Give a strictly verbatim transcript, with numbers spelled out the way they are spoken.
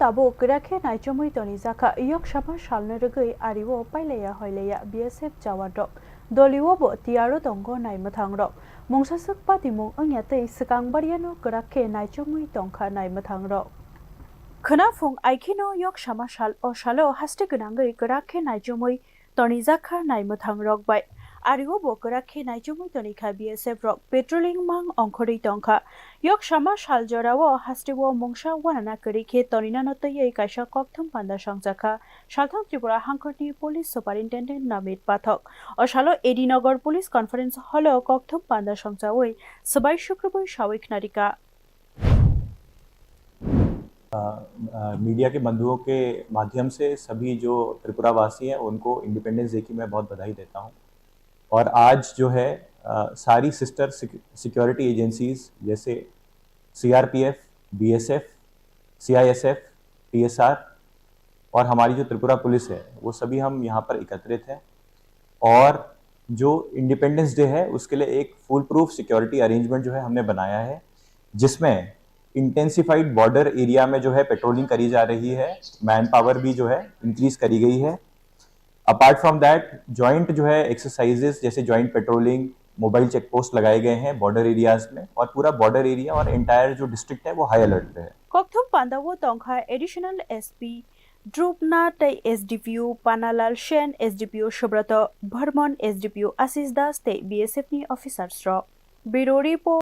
Abo kwrak khe naichomwi tonijakha, yok sama salno rwgwi ario pailaiya hoilaiya B S F jawan rok. Dolio bo tiyaro tongo naimwthang rok. Mungsaswk patimung wngya tei swkang bariano kwrak khe naichomwi tongkha naimwthang rok. Khwnaphung aikhino yok sama sal o salo haste gwnangwi kwrak khe naichomwi tonijakha naimwthang rok bai. Ario bo kwrak khe naichomwi tonikha B S F rok, patrolling mang ongkhorwi tongkha. Yok sama sal jorao hasteo mungsa wanana kwrwi khe toninano twiwi kaisa kokthum panda songjakha Salthang Tripura hangkhorni Police Superintendent Namit Pathak. O salo A D Nagar Police Conference Hall o kokthum panda songchawi swbai sukrubwi sawi khnarikha. Media के बंधुओं के माध्यम से सभी जो त्रिपुरा वासी हैं उनको इंडिपेंडेंस डे की मैं बहुत बधाई देता हूँ। और आज जो है अ, सारी सिस्टर सिक्योरिटी एजेंसीज जैसे सीआरपीएफ, बीएसएफ, सीआईएसएफ, पीएसआर और हमारी जो त्रिपुरा पुलिस है, वो सभी हम यहाँ पर एकत्रित हैं और जो इंडिपेंडेंस डे है उसके लिए एक फुल प्रूफ सिक्योरिटी अरेंजमेंट जो है हमने बनाया है, जिसमें इंटेंसिफाइड बॉर्डर एरिया में जो है पेट्रोलिंग करी जा रही है, मैन पावर भी जो है इंक्रीज करी गई है। अपार्ट फ्रॉम दैट, जॉइंट जो है एक्सरसाइजेस जैसे joint patrolling, mobile check post लगाए गए हैं बॉर्डर एरियाज में और पूरा बॉर्डर एरिया और एंटायर जो डिस्ट्रिक्ट है वो हाई अलर्ट पे है। Kokthum pandao tongkha Additional S P Drupna tei S D P O Panalal Sen, S D P O Subroto Bharman, S D P O Ashish Das tei B S F ni officers rok. Bureau Report.